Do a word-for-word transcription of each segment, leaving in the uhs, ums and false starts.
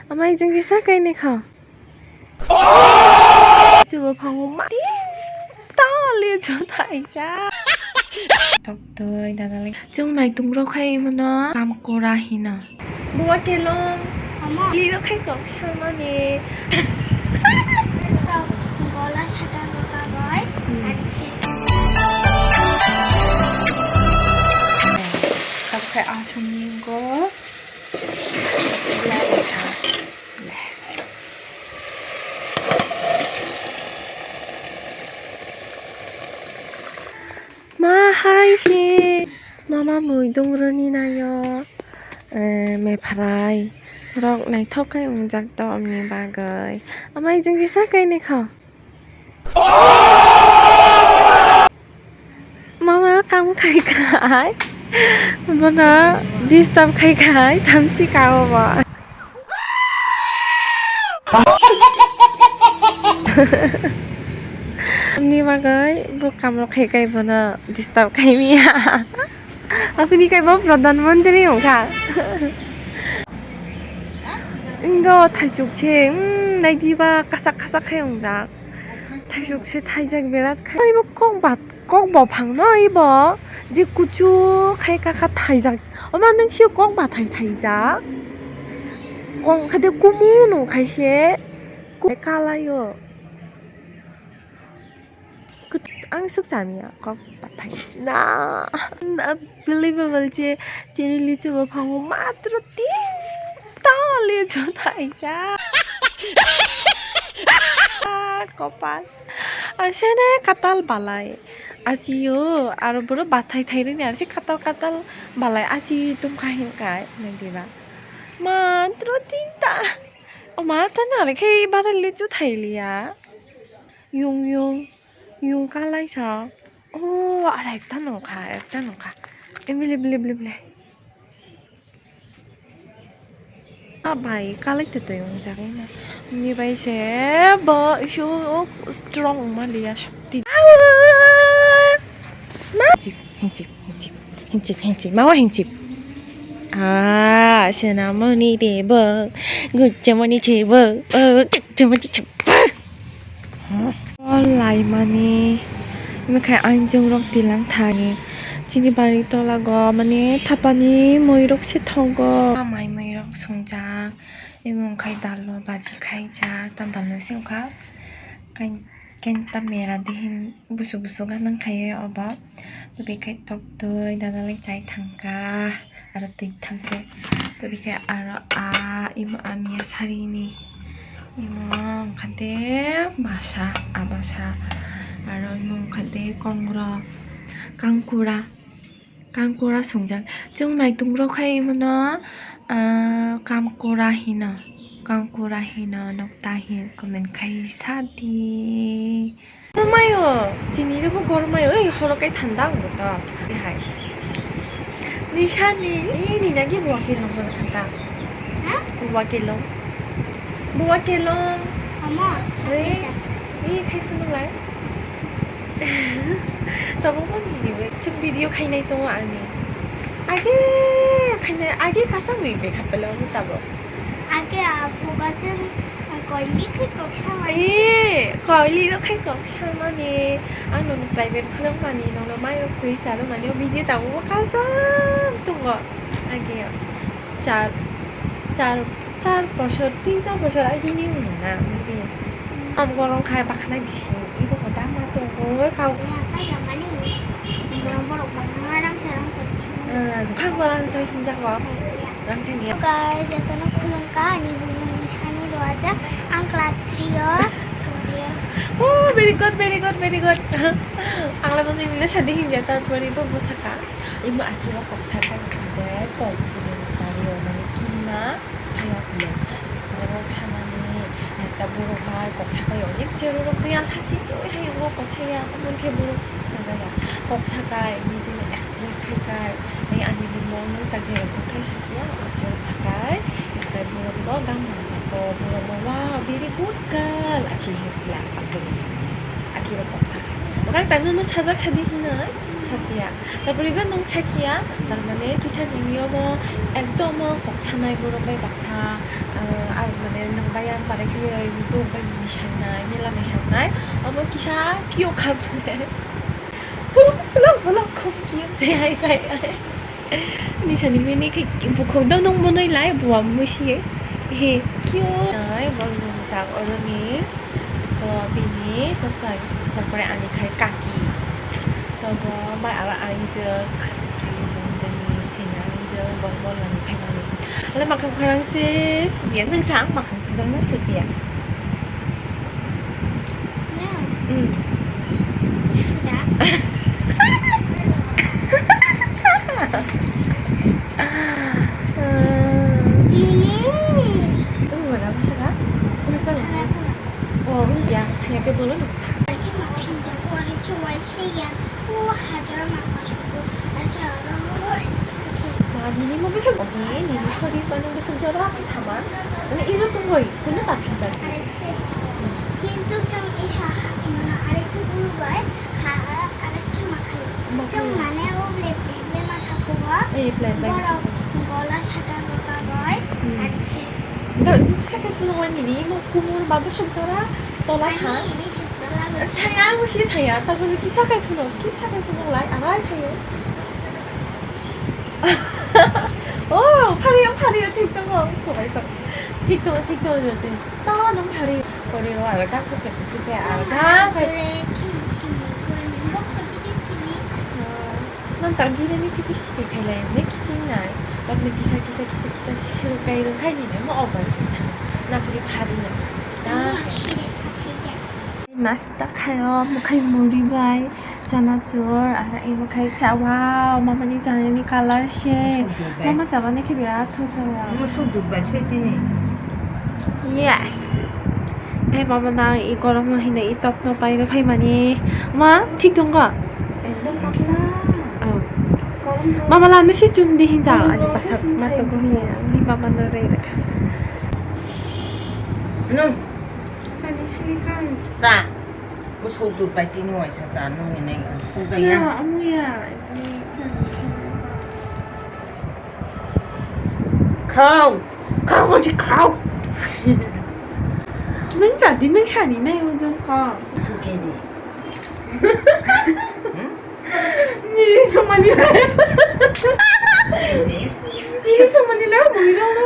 Amai jeng kisa kaini kha. Chubo phango ma. Tali chu thaisa. Tok toi dana le. Chung naitung rok khai mano. Kam kora hino. Buwa kelong. Ama. Li rok khai kok samani. Tok gola saka kok kagoi. Hmm. Ani se. Kap khai asung ni go. Ma hai he. Mama mui dungroni nayo. Eh, mepharai. Rok naithok khai wngjak to amni bagwi. Amai jeng kisa kaini kho. Mama kam khai khai, bono disturb khai khai, thamchi kao bo. Ni bagwi bo kam rok khai khai bono disturb khai miya. Aboni khai bo Pradhan Mantri wngkha. Indo thaichuk se, mm, naidiba kasak kasak khai wngjak. Thaisuk se thaijak berat khai. Ibo kok ba, kok bophang no ibo. Je kuchu khai kaka thaijak. Oma nung sio kok bathai thaijak. Kok khade kumu nung khai se. Ku-, kalaio. Kut-, ang suk samia kok bathai. Na, na, believable je, chini lichu bophango matro tin ta lichu thaijak. Kopas. Asene katal balai. Asio, aro boro bathai thairani, aro se katal katal balai. Asi tongkha hinkai, naidiba. Matro tinta. O ma, ta nare khe bara lichu thailiya. Yung, yung, yung kalai sa. O, ara ekta nokha, ekta nokha. Emile, bile, bile, bile. Ah, bai, kalai te toi wngjak ina. Ni bai se bo isu strong wngma liya shakti. Ma? Hinchip, hinchip, hinchip, hinchip, hinchip. Mawa hinchip. Ah, senamoni debo, guchamoni chebo, oh, guchamoni chebo. O laimani, imo khe ainchung rok tilang thani. Chini bari tola go mani thapani mui rok se thogo. Mai mui rok sungjak, imo khai dal no baji khaijak, ta dal no se wngkha. Kain, kain ta mera dihin busu busu ganang khai obo. Bekhai tok twi dana lai chai thangkha. Aro twi thamse. Twi khe aro a imo a miya sarini. Imo wngkha de masa, a masa. Aro imo wngkha de kongra, kangkura. Kangkura sungjak. Chwng naitung rok khai imo no, ah, kamkura hino. Kangkura hino, nokta hin comment khai sa di. Gormayo, chini rwbo gormayo, ei horo kai thanda wngbo to. Hai. Nishani, i nina ki buwa kelong bono thanda. Ha? Buwa kelong. Buwa kelong. Ama, ei, acha, acha. I khai phunuk lai. Tabo mo nini bai. Chwng video khainai tongo ani. Age khainai, age kasam ri bai khapelo ni tabo. Age apo gachang koili khai kok samani. Ee, koili rok khai kok samani. Ang nono private phwrwngmani, nono mai rok twi charwmani, o video tabukbo kasam tongo. Age char, char, char bosor, tin char bosor agini wngna, maybe. Am gorong khai bakhanai bising, ibo koda ma tongo, kau. Ya, kai ya mani. Borok borok bakhanai rangsa rangsa bising. Ah, kang gorong chai hinjak bo. Chai ya. Rang chini. Guys, jotono khulumkha, ani bumungni sani rwajak. Ang class three o pori o. Oh, very good, very good, very good. Ang labo nini sadi hinja, tarpore bo bwsaka. Imo achiro kok saka de confidence bari o, mane kima phala phala. Korok samani, ekta borok bai kok sakai onek cherorok twi ang hasi twi hai o kok saya, amon khe borok kok chagaya. Kok sakai, nijini express khai kai. Ai ani bumung nung tak jera buphai sakya, achuk sakai, iskai borok bo gam manjak ko, borok bo, "Wow, very good girl," achi hikla, akhiri, akhiro kok sakai. Okai tang nung sajak sadi hinoi, sajiya. Tarpore bo nung sakya, tar mane kisa nini omo ekdom kok sanai borok bai baksa, ah, ang Nang bai ang parai khe bai bumung bai mui sangnai, mela mai sangnai. Abo kisa kio kha pule. Pulok, pulok, pulok, khum kio tei hai, hai, hai. Ni sani mini khe bukhuk dao nung monoi lai, buam musi. He, kio. Nai, bo nung jak oro ni. To bini chasai, tarpore ani khai kaki. To bo bai aro ainjwk, kali bondeni chini ainjwk, bong bong lani phaimani. Ale makhang khorang se sudia, nang sa makhang sujak na sudia? Hmm. Suja. Mimi. Wala bwsaka? Wala sa? Thangya phano. Oh, wngya, thangya khe dolo no. Arikhe ma phinja, arikhe waisa ya. O hajara ma kasugo. Arikhe aro sakhe. Ma, nini mo bwswk, nini, nini sori bano bwswk jora thama. Mane iro tongoi, kuno ta phinja. Arikhe. Kintu chwng isa ha, mane arikhe bulu bai ha, arikhe ma khayo. Ma khayo. Chwng mane o ble ble ma sakugo. Eh, ble ble ma sakugo. Borok gola saka goka goi, hmm, arikhe. Da, saka kuno wani ni mo kumur ma bwswk jora tola tha. Ani, ini sik tola bwswk. Thaya, musi thaya, ta kuno kisa kai kuno, kisa kai kuno lai, arai khayo. Oh, phariyo, phariyo, thik tongo, kobai tong. Thik tongo, thik tongo, jyoti. To nang phariyo. Poriyo, aro ta ko practice khe, aro ta khe. Jore, khim, khim, khim, bokro kiti chini. Oh. Nang ta girani thiki sikai khailai ne kiting nai. Bak ne kisa, kisa, kisa, kisa sikai rwng khai ni ne mo obar sita. Na puri phari na. Da. Nasta khayo, mukhai muri bai, chanachur, aro imo khai chawa, mama ni chanani colour se. Mama chawa ni khe birat thosa wa. Musuk duk bai se tini. Yes. Eh, mama, nang i gorom no hinwi i top no paino phaimani. Ma, thik tongo? Ekdom patla. Oh. Gorom no. Mama, la no se chum di hinja. Gorom ani no se pasap chum ma thai to ko hinwi. Ani mama no rei rakha. No. Chani chali kang. Cha. Ko so dur pai tini waisa cha no hinwi. Ko ga ya. Ya, amu ya. Ani chani chali. Khao, khao, bwlwi khao. Nwng cha di, nwng sani nai ujung kha. Su keji. Nini samani lai. Nini samani lai, muirokno.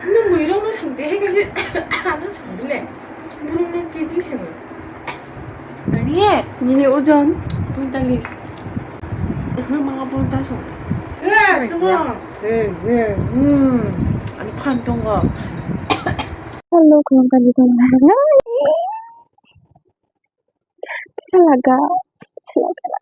Nwng muirokno sangde hai kaisa ano sangdi le. Borokno keji sano. Ani? Nini ojon? Pointalis. Ehe, manga ponchas o. He, tongo. He, he, hmm. Ani phan tongo. Hello, khulumkha di tongo. Salaga, salaga.